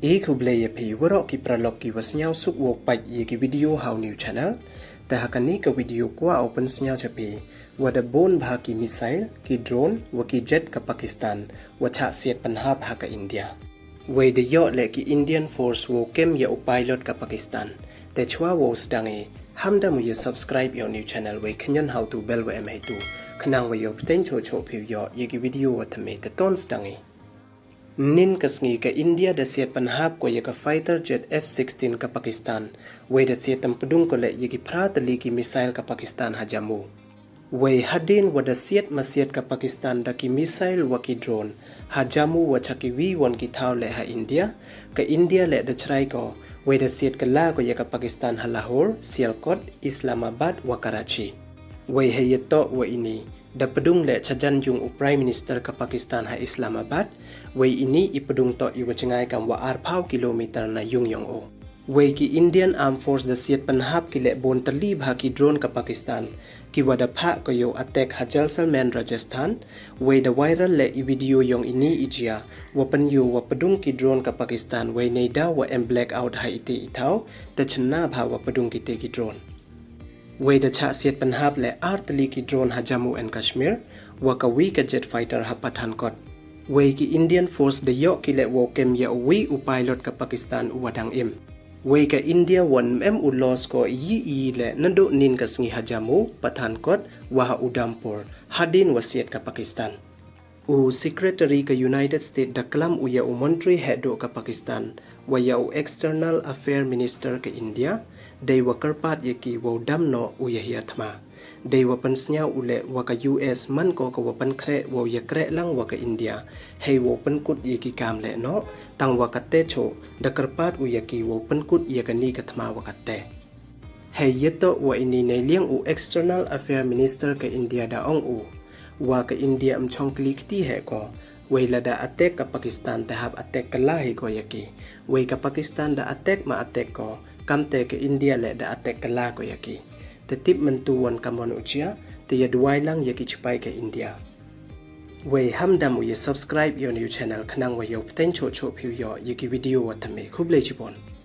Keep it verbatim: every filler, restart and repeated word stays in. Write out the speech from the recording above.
E khublei ya phi waroh ki paralok ki wa sniawsuk wow pait ya ki video ha u new channel. Te ha kani ka video kwah u pynsniaw cha phi, wa da bun bha ki missile, ki drone, wa ki jet ka Pakistan, wa chah siat pynhap ha ka India. Wei da yoh leh ki Indian Force wow kem ya u pilot ka Pakistan. Te chwa wow sdang i, ham da mu ya subscribe ya u new channel wei khñian ha u tu bell wa em hei tu, khnang wa yow pteng choh choh phi u yoh ya ki video wa thymme. Te ton sdang i. Nin ka sngi ka India da siat pynhap ko ya ka fighter jet F sixteen ka Pakistan, wei da siat tympdung ko leh ya ki phra tylli ki missile ka Pakistan ha Jammu. Wei hadien wa da siat masiat ka Pakistan da ki missile wa ki drone ha Jammu wa cha ki wi won ki thaw leh ha India, ka India leh da chrai ko, wei da siat kylla ko ya ka Pakistan ha Lahore, Sialkot, Islamabad wa Karachi. Wei hei yatoh wa ini, da pdung leh chajan yung u Prime Minister ka Pakistan ha Islamabad, wei ini i pdung toh i wa jngai kam wa arphaw kilometer na yung yong o. Wei ki Indian Armed Force da siat pynhap ki leh bun tylli bha ki drone ka Pakistan, ki wa da phah ko yow attack ha Jaisalmer, Rajasthan. Wei da viral leh i video yong ini i jia, wa pynyoh wa pdung ki drone ka Pakistan, wei neidaw wa em blackout ha ite i thaw, te chynna bha wa pdung kite ki drone. Wei da chah siat pynhap leh ar tylli ki drone ha Jammu and Kashmir, wa ka wi ka jet fighter ha Pathankot. Wei ki Indian Force da yoh ki leh wow kem ya u wi u pilot ka Pakistan u wa dang im. Wei ka India won em u loss ko i yi i leh naduh nin ka sngi ha Jammu, Pathankot, wa ha Udhampur, hadien wa siat ka Pakistan. U Secretary ka United States da klam u ya u Montri heh duh ka Pakistan, wa ya u External Affair Minister ka India, dei wa kyrpad ya ki wow dam noh u ya hiar thma. Dei wa pynsniaw u leh wa ka U S man ko ka wa pynkhreh wow ya kreh lang wa ka India, hei wow pynkut ya ki kam leh noh, tang wa katte choh, da kyrpad u ya ki wow pynkut ya kani ka thma wa katte. Hei yatoh wa ini neiliang u External Affair Minister ka India da ong u, wa ka India ym chong kli kti heh ko, wei lada attack ka Pakistan te hap attack kylla hi ko ya ki, wei ka Pakistan da attack ma attack ko, kamte ka India leh da attack kylla ko ya ki. Te tip myntu won kam won u jia, te ya duwai lang ya ki chipai ka India. Wei ham da mu ya subscribe ya u new channel khnang wa yow pteng choh choh phi u yoh ya ki video wa thymme. Khublei chibun.